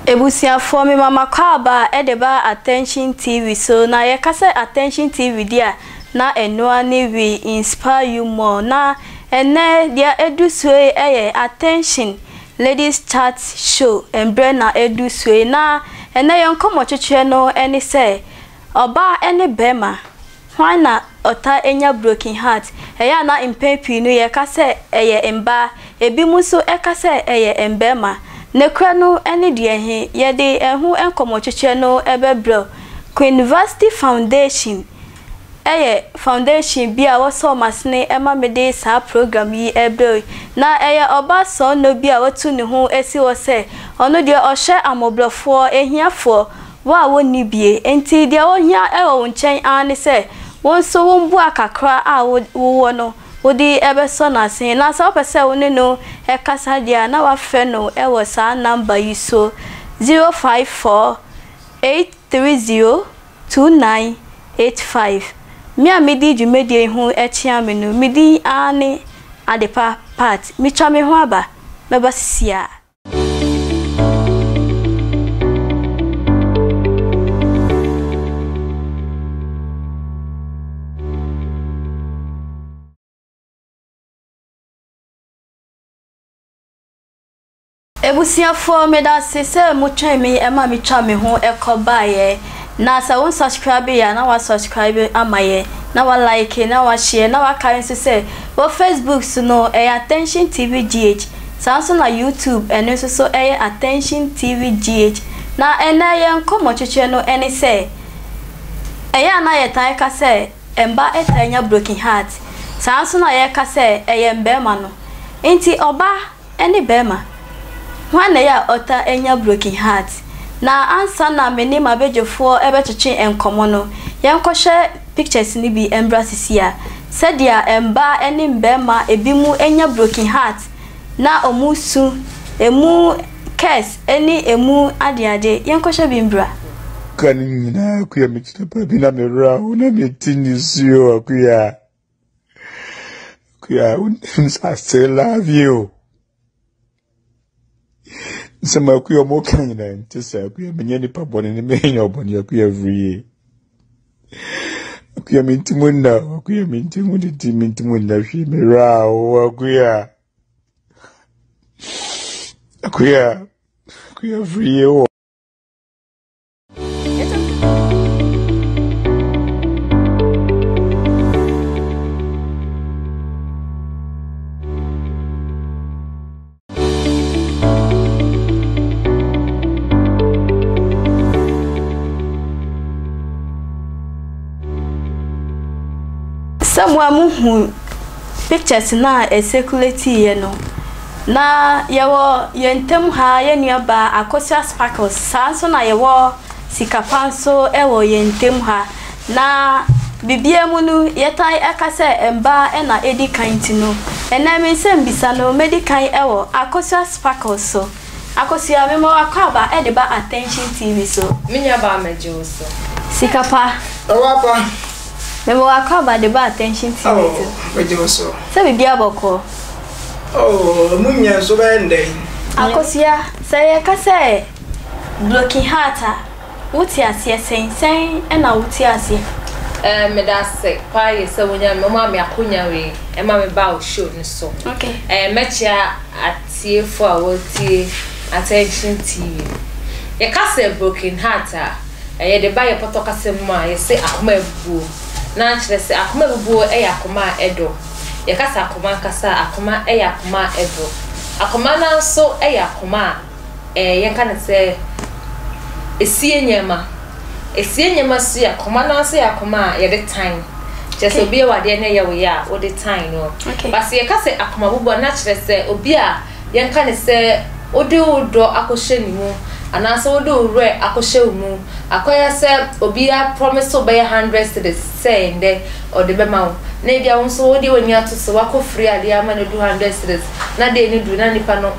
Ebusuafoɔ me ma makwaaba de ba Attention TV so na yɛka sɛ Attention TV deɛ a na ɛnoa ne we inspire you more na ɛnɛ deɛ ɛdu soɔ yi yɛ Attention Ladies Chat Show mbrɛ na ɛdu soɔ yi na ɛnɛ yɛn nkɔmmɔtwetweɛ no ne sɛ ɔbaa ne bɛɛma Hwan na ɔtaa nya broken heart? Ɛyɛ a na mpɛn pii no yɛka sɛ ɛyɛ mmaa, ebinom nso ka sɛ ɛyɛ mmarima. Nokorɛ no ne deɛ he? Yɛde ɛho nkɔmmɔtwetweɛ no bɛbrɛ wo. Queenvasty Foundation yɛ foundation bi a wɔsɔɔ m'asene ma mede saa program yi rebrɛ wo yi. Na ɛyɛ ɔbaa sɔɔnɔ bi a watu ne ho asi hɔ sɛ ɔno deɛ ɔhwɛ amɔborɔfoɔ, ahiafoɔ, Wo a wonni bie, enti deɛ wohia wɔ wo nkyɛn ara ne sɛ wo nso wo mmoa kakra a wowɔ no wode bɛsɔ n'ase. Na sɛ wopɛ sɛ wo ne no kasa deɛ a na woafrɛ no wɔ saa number yi so, 054 830 2985. Me a medi dwumadie yi ho kyea me no, me din ara ne Adepa Pat. Metwa me ho aba, mɛba sisiaa. Abusuafoɔ medase sɛ mo twɛn me ma me twa me ho kɔ baeɛ na sɛ wo nsubscribe yɛ a na wa subscribe ama yɛ na wa like na wa share na wa kae nso sɛ wɔ Facebook so no ɛyɛ Attention TV GH Saa nso na YouTube ɛno nso so ɛyɛ Attention TV GH. Na ɛnnɛ yɛn nkɔmmɔtwetwe no ɛne sɛ, ɛyɛ a na yɛtaa ka sɛ mma taa nya broken heart, saa nso na yɛka sɛ ɛyɛ mmarima no. Nti ɔba ne barima, hwan na ɛyɛ a ɔtaa nya broken heart? Na ansa na me ne m'abadwafoɔ bɛtwetwe nkɔmmɔ no, yɛnkɔhwɛ pictures no bi mbra sisi a, sɛdeɛ mbaa ne mbarima ebinom anya broken heart na ɔmo su, emu curse ne emu adeade, yɛnkɔhwɛ bi mbra. Ka ne nyinaa Akua megyina baabi na me werɛ ahow na mete nisuo Akua Akua wonim sɛ I still love you. Nsɛm akua ɔmo ka nyinaa nte sɛ akua menyɛ nipa bɔne ne menyɛ ɔbɔne akua firi yie. Akua mente mu nna akua mente mu didi mente mu nna hwee me werɛ aho akua. Akua akua firi yie wɔ. Sɛ mo a muhu pictures no a ɛcirculate yɛ no, Na yɛwɔ yɛn ntam ha yɛn nua baa Akosua Sparkles saa nso na yɛwɔ Sikapa nso wɔ yɛn ntam ha. Na biribiara mu no yɛtae ɛka sɛ mbaa na ɛdi kan nti no ɛnɛ me nsɛmbisa no mɛdi kan wɔ Akosua Sparkles so. Akosua mema wo akwaaba de ba Attention TV so. Me nua baa mɛgye wo so. Sikapa. Ɔwɔ apa. Mema wo akwaaba de ba Attention TV so. Oh, mɛgye wo so. Sɛ biribiara bɔkɔɔ. Oh, emu nyɛ nso bɛyɛ no dɛn? Akosua, sɛ yɛka sɛ broken heart a, wote aseɛ sɛn? Sɛn na wote aseɛ? Eh, meda ase paa yɛ sɛ wonya me, woma me akonya wei ɛma me ba wo show no so. Okay. Eh, mɛkyea atiefo a wɔretie Attention TV. Yɛka sɛ broken heart a, eh, yɛde ba yɛ pɔtɔ kasa mu a, yɛse akoma abubuo. Na kyerɛ sɛ akoma abubuo yɛ akoma a ɛdɔ. Yɛka sɛ akoma ankasa a, akoma yɛ akoma a ɛdɔ. Akoma no ara nso yɛ akoma a ɛɛ yɛnka no sɛ ɛsie nneɛma. Ɛsie nneɛma nso yɛ akoma no ara nso yɛ akoma a yɛde tan. Kyerɛ sɛ obi yɛ wo adeɛ na ɛyɛ wo ya a, wode tan no. But sɛ yɛka sɛ akoma bubu a, na kyerɛ sɛ obi a yɛnka no sɛ wode wo dɔ akɔhyɛ ne mu anaasɛ wode wo werɛ akɔhyɛ wo mu. Akɔyɛ sɛ obi aprɔmise wo bɛyɛ hundred cedis sɛ ndɛ ɔde bɛma wo na ebia wo nso wode w'ani ato so woakɔfiri adeɛ ama no adu hundred cedis na day no duru na nipa no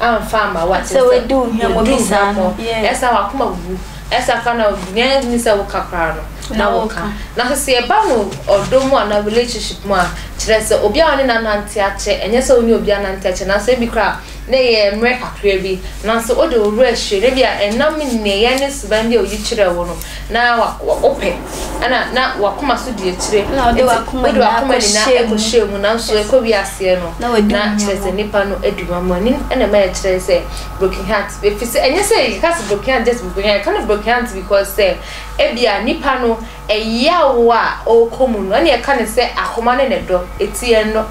amfa amma wo a, kyerɛ sɛ wadi wo hwammɔ bi saa no. Ɛsa w'akoma bubu. Ɛsa koraa na nea ɛnni sɛ woka koraa no na woka. Nanso sɛ yɛba no ɔdɔ mu anaa relationship mu a, kyerɛ sɛ obi a wo ne no anante akyɛ, ɛnyɛ sɛ wo ne obi anante akyɛ nanso ebi koraa a. Na ɛyɛ mmerɛ kakra bi, nanso wode wo werɛ hyɛ no, ebia ɛnam nneyɛɛ ne suban bi a oyi kyerɛɛ wo no, na wopɛ, ɛna na w'akoma so di akyire, Na wode nti w'akoma wode nyinaa w'akoma nyinaa kɔhyɛɛ mu. kɔhyɛɛ mu, nanso ɛkɔ wie aseɛ no, Na wadi wo na kyerɛ sɛ hwammɔ. nipa no adi hwammɔ. Ɛno na ɛma yɛkyerɛ sɛ broken heart, ɛfiri sɛ ɛnyɛ sɛ yɛka sɛ broken heart just broken heart, yɛka no broken heart because sɛ ebia nipa no Ɛyaw a ɔrekɔ mu no, ɛna yɛka no sɛ akoma no na ɛdɔ, eti ɛnnɔ.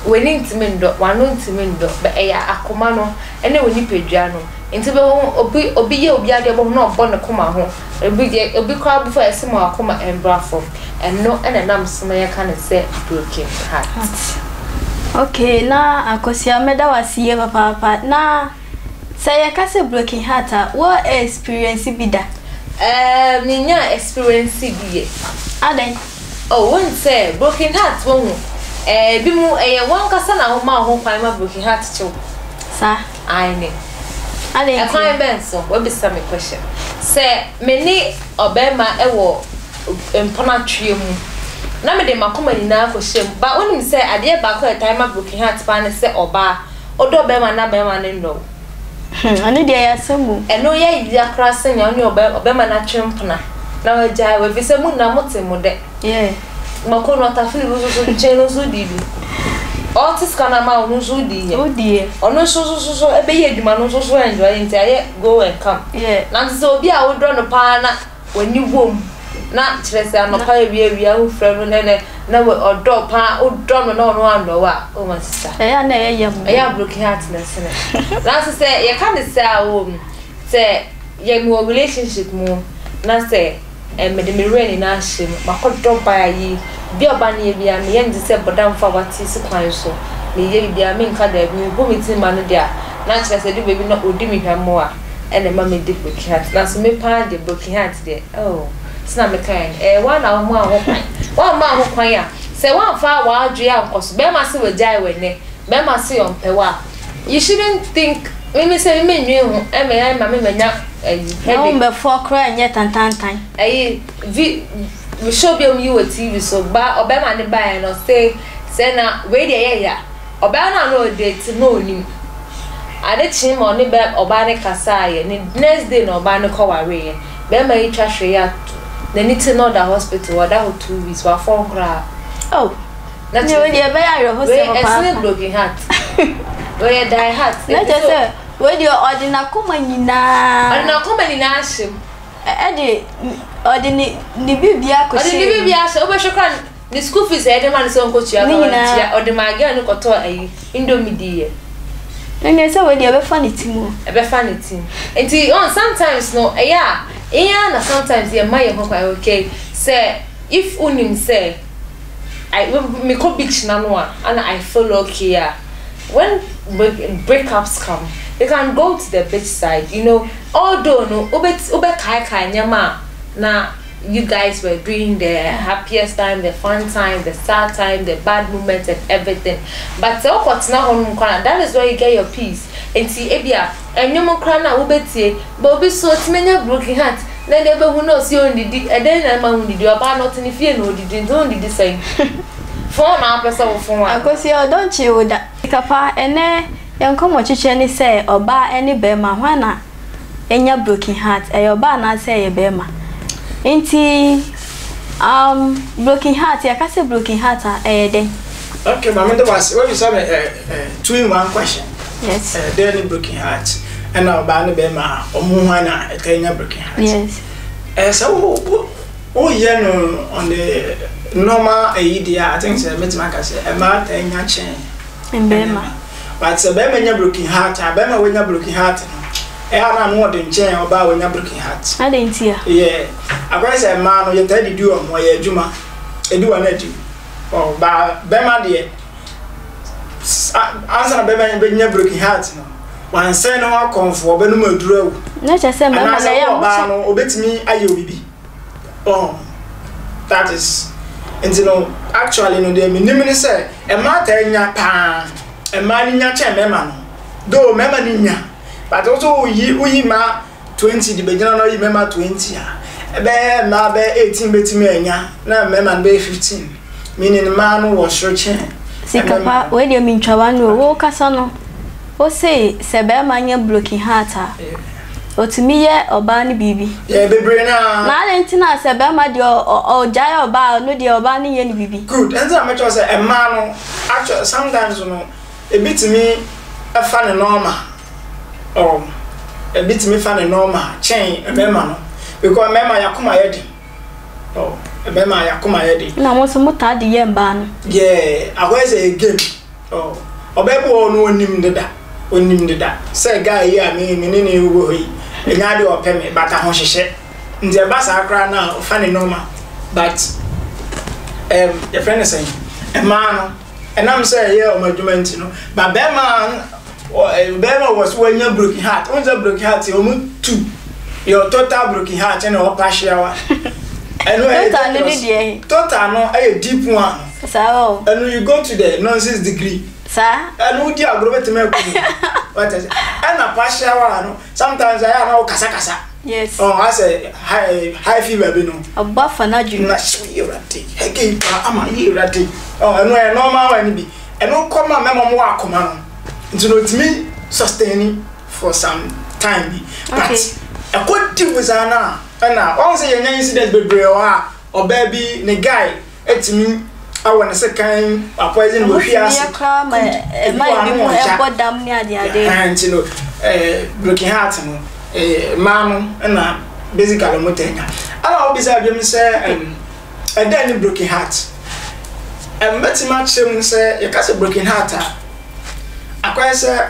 W'ani ntumi nnɔ, w'ano ntumi nnɔ, but ɛyɛ akoma no ne wo nipadua no. Nti wobɛhu obi, obi yɛ obi adeɛ wobɛhu na ɔbɔ ne koma ho. Obi deɛ, obi koraa bo fu a yɛse ma w'akoma mbra fam. Ɛno na ɛnam so ma yɛka no sɛ broken heart. Okay, na Akosua mɛda wo ase yie papaapa. Na Sɛ yɛka sɛ broken heart a, wo experience bi da? Ɛɛɛ menyaa experience bi yɛ. Adɛn? Oh wohu sɛ broken heart wohu ɛɛ ebi mu ɛyɛ wankasa na woma wo ho kwan ma broken heart kye wo. Saa? Aane. Adɛn ntia? Ɛkwan bɛn so? Wabisa me question. Sɛ me ne ɔbɛrima wɔ mpenatweɛ mu na mede m'akoma nyinaa kɔhyɛ mu but wonim sɛ adeɛ baako a ɛtae ma broken heart paa ne sɛ ɔbaa Wodɔ bɛrima na bɛrima no nnɔ wo. Hmm, ɛno deɛ ɛyɛ asɛm o. Ɛno yɛ ya koraa sen nea wo ne ɔbɛrima no atwe mpena na wagyae wo efisɛ mo nyinaa mote mo dɛ. Yeah. Mako no ɔtafere bi nso so nkyɛn no nso wodii bi. Ɔte sika no ama wo no nso wodii yɛ. Wodii yɛ. Ɔno nso so so ɛbɛyɛ adwuma no nso so enjoy nti ayɛ go and come. Yeah. Nanso sɛ obi a wodɔ no paa na w'ani wom na kyerɛ sɛ anɔpa awia awia wofrɛ no nɛnɛ na ɔdɔ paa wodɔ no na ɔno annɔ wo a oh my sister ɛyɛ a na ɛyɛ yam ɛyɛ a broken heart na ɛsene nanso sɛ yɛka ne sɛ a wɔ mu sɛ yɛ mewɔ relationship mu na sɛ eh, mede me werɛ nyinaa ahyɛ mu makɔdɔ baa yi bi a ɔba no yɛ biara meyɛ no te sɛ bɔdamfo a wate si kwan so meyɛ biribiara menka daabi mebu me ti ma no deɛ a na kyerɛ sɛ de baabi na ɔdi me hwammɔ a ɛna ɛma me di broken heart nanso me paa deɛ broken heart deɛ oh sena me kaeɛ no ɛyɛ woa na womaa ho kwan woammaa ho kwan a sɛ woamfa w'adwene ankɔ so bɛrima se wagyae wo ɛnɛ bɛrima se ɔmpɛ wo a you shouldn't think me me sɛ me mennwen ho ɛmɛ ɛma me manya ɛyi Na wo headache mbɛfoɔ koraa nyɛ tantantan. ɛyi vi show bi a wɔyi wɔ TV so ba ɔbɛrima ne baeɛ no ɔse sɛ na wei deɛ ɛyɛ ya Ɔbaa no a na ɔredate no na ɔnim. Ade kyee ma ɔne bɛ ɔbaa no kasaeɛ. Ne next day na ɔbaa no kɔwareeɛ. Bɛrima yi twa hwee a n'ani te na ɔda hospital hɔ. Ɔda hɔ 2 weeks. Wafɔn koraa. Oh, Na ne kyerɛ wei sɛ deɛ ɛbɛyɛ wei awerɛhosɛm ɛsene papaapa. broken heart. Wei yɛ die heart. Na Ɛfiri kyerɛ sɛ sɛ wei deɛ ɔde n'akoma ɔde nyinaa n'akoma nyinaa ahyɛ mu. ɛde ɔde ne ne biribiara Ɔde ne kɔhyɛɛ mu. biribiara ahyɛ. Wobɛhwɛ koraa no, Ne school fees a yɛde ma no sɛ ɔnkɔtua Ne no nyinaa. wantua. Ɔde maa girl no kɔtɔɔ ayi, indomie diiɛ. Ɛnneɛ sɛ wei deɛ ɛbɛfa ne ti mu o. Ɛbɛfa ne ti mu. Nti ɔn sometimes no ɛyɛ a yɛn ara na sometimes yɛma yɛn ho kwan okay sɛ if wonim sɛ I mekɔ beach no ano a ana I feel okay a when break ups come you can go to the beach side you know although no wobɛ wobɛkaekae nneɛma a na you guys were doing the happiest time, the fun time, the sad time, the bad moments and everything. But sɛ wokɔtena hɔ nom koraa that is where you get your peace. Nti ebia ɛnwom koraa no a wobɛtie, but obi so otumi nya broken heart na ɛdeɛ wobɛhu na ɔsi ɔndidi, ɛdɛn na ɛma wondidi? Ɔbaa no ɔte ne fie na ɔdidi nti wondidi sɛn? Fon na wopɛ sɛ wo fon anaa? Akosua ɔdɔ nkyee wo da. Sikapa, ɛnɛ yɛn nkɔmmɔkyekyɛ ne sɛ ɔbaa ne barima hwan na anya broken heart, ɛyɛ ɔbaa anaasɛ ɛyɛ bɛrima. Nti um, broken heart, yɛka sɛ broken heart a, ɛyɛ dɛn? Okay, maame de wase wabisa me eh, eh, two in one question. Yes. Eh, dɛn ne broken heart? Ɛna ɔbaa ne bɛrima a ɔmo ho na ɛtaa nya broken heart. Yes. Eh, sɛ wo wo woyɛ no on the normal ɛyi deɛ a, I think sɛ mɛtumi aka sɛ ɛmaa taa nya kyɛn Mmarima. But sɛ bɛrima nya broken heart a, bɛrima wanya broken heart no, ɛyɛ a na ano ɔden kyɛn ɔbaa wanya broken heart. Adɛn nti a? Yeah. Akɔyɛ sɛ mmaa no yɛtaa didi wɔn ho, ɛyɛ adwuma. Ɛdi wɔn adi. Ɔ ba bɛrima deɛ, ansa na bɛrima bɛnya broken heart no, wansɛn ne ho akɔmfo, ɔbɛnom aduru awu. Na kyerɛ sɛ mmarima na Anaasɛ ɛyɛ a wo ɔbaa mohyɛ. no, obetumi ayɛ obi bi. Oh, that is nti no actually no deɛ menim ne sɛ mmaa taa nya paa mmaa no nya kyɛn mmarima no though mmarima no nya but wo so woyi woyi mmaa 20 de bɛgyina na woyi mmarima 20 a ɛbɛyɛ mmaa bɛyɛ 18 bɛtumi anya na mmarima no bɛyɛ 15 meaning mmaa no wɔ soro kyɛn Sikapa, mmarima no. wei deɛ mentwa w'ano o, wokasa no. Wose sɛ bɛrima nya broken heart a, otumi yɛ ɔbaa no biribi. Yeah, bebree naa. Na adɛn nti na sɛ bɛrima deɛ ɔgyae ɔbaa a, ɔno deɛ ɔbaa no nyɛ no biribi? Good, ɛnti na mɛkyerɛ wo sɛ mmaa no, actually sometimes no, ebi tumi fa ne normal, oh, ebi tumi fa ne normal kyɛn mmarima no, because mmarima yɛn akoma yɛ den, oh, mmarima yɛn akoma yɛ den. Na mo nso mo taa de yɛ mmaa no. Yeah, akɔyɛ sɛ ɛyɛ game. Oh, ɔbaa bi wɔ hɔ no onim deda, onim deda sɛ guy yi a me me ne ne wɔ hɔ yi, ɛnyɛ adeɛ ɔpɛ me, but ahohyehyɛ. Nti ɛba saa koraa no a, ɔfa ne normal. But, um, yɛfrɛ no sɛn? Mmaa no, ɛnam sɛ ɛyɛ wɔn adwuma nti no, but bɛrima bɛrima wɔ so wanya broken heart. Wohu sɛ broken heart yɛ wɔn tu. Yɛ total broken heart ɛna ɔpa hyeawa. Ɛno ɛyɛ Total no ne deɛ. Total no ɛyɛ deep one. Saa o. Ɛno you go to the nonsense degree. Saa. Ɛno wodi agorɔ bɛtumi aku mu. Wate ase. Ɛna partial one no sometimes ɛyɛ a na wo kasa kasa. Yes. Ɔn asɛ high high fever bi no. Ɔbɔ afa n'adwene. Na hyew yɛ awurade. Ɛkɛ yi paa ama yɛ awurade. Ɔn ɛno ɛyɛ normal one bi. Ɛno kɔ ma mɛma mo wɔ akoma no. Nti no otumi sustain for some time bi. But ɛkɔ deep saa na ɛna wɔn sɛ yɛnya incident bebree wɔ hɔ a ɔbaa bi ne guy Etumi awɔ ne sekan apoison wɔ hwi ase. Ɛho tumi yɛ koraa ma ɛma ebinom ɛbɔ dam ne adeade. Ɛhɛn nti no ɛɛ broken heart no ɛɛ mmaa no ɛna basically wɔn taa nya. Ɛna wobisa biom sɛ ɛm ɛdɛn ne broken heart? Ɛm mɛtumi akyerɛ mu sɛ yɛka sɛ broken heart a akɔyɛ sɛ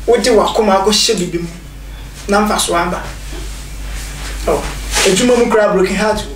wode w'akoma akɔhyɛ biribi mu na mfasoɔ aba. Oh, adwuma mu koraa broken heart wɔ mu.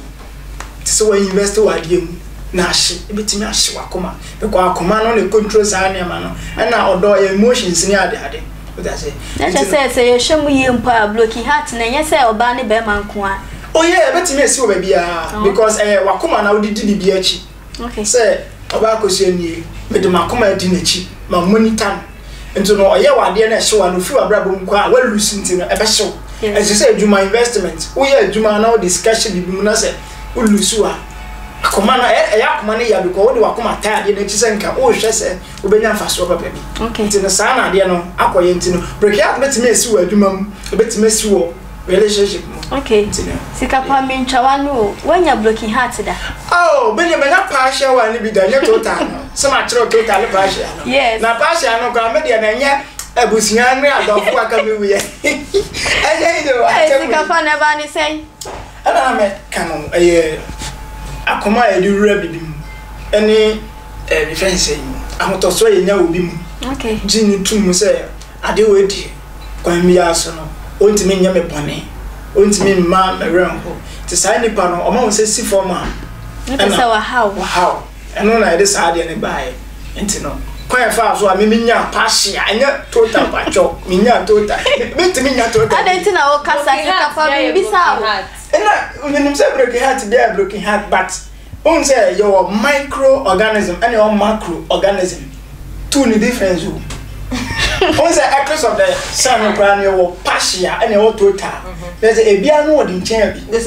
Te sɛ wa invest wɔ adeɛ mu na ahye, ebetumi ahye w'akoma because akoma no na control saa nneɛma no, ɛna ɔdɔ yɛ emotions ne ade ade. Wote ase? Na kyerɛ sɛ sɛ yɛhwɛ mu yie mpo a broken heart no ɛnyɛ sɛ ɔbaa ne bɛrima nko ara. Oh yeah, ebetumi esi wɔ baabiara because ɛyɛ w'akoma na wode di biribi akyi. Okay. Sɛ ɔbaa akosua nie, mede m'akoma adi n'akyi, ma monitor no. Nti no ɔyɛ wo adeɛ na ɛhyew a na ofiri w'abrabɔ mu kɔ a woalose nti no ɛbɛhyew. Ɛnsɛ sɛ adwuma investment woyɛ adwuma na wode sika hyɛ biribi mu na sɛ wo lose a akoma no ɛyɛ akoma no ya because wode w'akoma taa adeɛ no akyi sɛ nka wohwɛ sɛ wobɛnya mfasoɔ papa bi. Nti no saa na adeɛ no akɔyɛ nti no break out bɛtumi asi wɔ adwuma mu ɛbɛtumi asi wɔ relationship mu. Okay. Sika pa me ntwa w'ano o. Woanya broken heart da? Oh, me deɛ manya partial one no bi da, nyɛ total no. Sɛ makyerɛw total ne partial no. Yes. Na partial no koraa me deɛ na ɛnyɛ abusua ne adɔfo aka me wuyɛ. Ɛnyɛ yi de o, Hey, akyɛ mu sika yi. pa na ɛbaa ne sɛn? Ɛna na mɛka no, ɛyɛ akoma a yɛde wura biribi mu ɛne ɛɛ mefrɛ no sɛn, ahotɔsoɔ a yɛnya wɔ obi mu. Okay. Gye no tom sɛ Ade wei deɛ, kwan biara so no, ɔntumi nyɛ me bɔne, ɔntumi mma me werɛ nho. Nti saa nipa no, ɔma wo nsa si fam a, ɛna sɛ wahaw. Wahaw. Ɛno na ɛde saa adeɛ no baeɛ. Nti no, kwan a ɛfaa so a me menyaa partial, ɛnyɛ total pakyɛw, menyaa total. Mentumi nya total. Adɛn nti na wokasa keka fa membisa wo. Ɛna menim sɛ broken heart biara yɛ broken heart but Wohu sɛ yɛwɔ micro organism ɛna yɛwɔ macro organism. Two ne difference o. Wohu sɛ eclipse of the sun no koraa no yɛwɔ partial ɛna yɛwɔ total. Na sɛ ebiara no wɔde nkyɛn bi.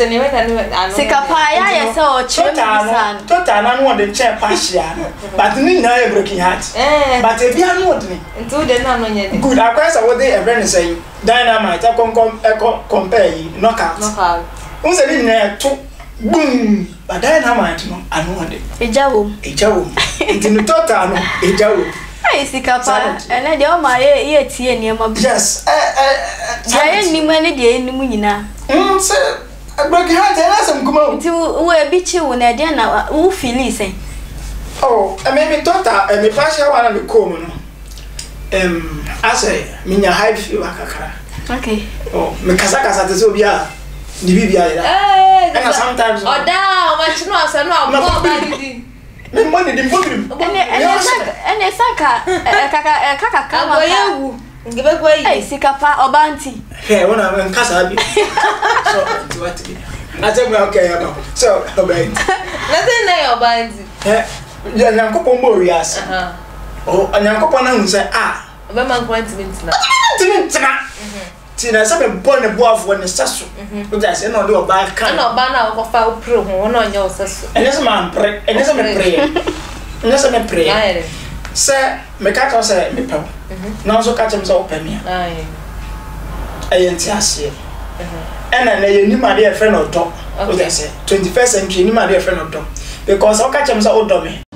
Sika paa yɛ ayɛ sɛ ɔkyerɛ mu bi saa no. Total no ano wɔde nkyɛn partial no. But ne nyinaa yɛ broken heart. But ebiara no wɔde ne. Nti wo deɛ na ano nyɛ den. Good akɔyɛ sɛ wode ɛfrɛ no sɛn dynamite ɛkɔ ɛkɔ compare yi knockout. Knockout. Wohu sɛ ne nyinaa ɛto. Boom! But dynamite no, ano ɔde. Egya wɔ mu. Egya wɔ mu. Nti no total no, egya wɔ mu. Ɛyɛ sika paa. Ɛnɛ deɛ ɔma yɛ yɛ tie nneɛma bi. Yes. Ɛ ɛ ɛ. Deɛ yɛ nim ɛne deɛ yɛ nim nyinaa. Mm sɛ broken heart ɛnyɛ asɛm kuma o. Nti wo ebi kye wo na ɛdeɛn na wo feeli sɛn? Oh, ɛmi mi total ɛmi partial one na mi kɔɔ mu no. Um, asɛ menya high fever kakra. Okay. Oh, me kasa kasa te sɛ obi a ne biribi ayera. Ɛna sometimes. Ɔda a ɔmakye no asɛ no abɔ ɔba ne din. Me mmɔ ne din mbɔ birim. Ɛne ɛne ɛne sanka ɛkaka ɛka kakra ma ka. Agoye wu nkebɛkɔ yi. Ɛy sika pa ɔba nti. Hwɛ wɔn na nka saa bi. So nti wate bi. Asɛm na ɔkɛ yɛ ma sɛ ɔba nti. Na sɛ nna yɛ ɔba nti. Ɛ Nyankopɔn bɔɔ wiase. Onyankopɔn ahu sɛ a. Ɔbɛma nkoa ntumi ntena. Ntumi ntena. Ti na sɛ mebɔ ne boafoɔ ne sɛ so. Wogya sɛ ɛna ɔde ɔbaa ka. Ɛna ɔbaa no a wɔkɔfa wopere ho wɔn a ɔnyɛ wo sɛ so. Ɛnyɛ sɛ mampere, ɛnyɛ sɛ mepereɛ. Ɛnyɛ sɛ mepereɛ. Sɛ meka kyerɛ sɛ mepɛ wo. na nso ka kyerɛ me sɛ wopɛ me a, ɛyɛ nteaseɛ. Ɛna nnɛ yɛnim adeɛ a yɛfrɛ no ɔdɔ. Wote aseɛ? 21st century yɛnim adeɛ a yɛfrɛ no ɔdɔ. Because sɛ woka kyerɛ me sɛ wodɔ me.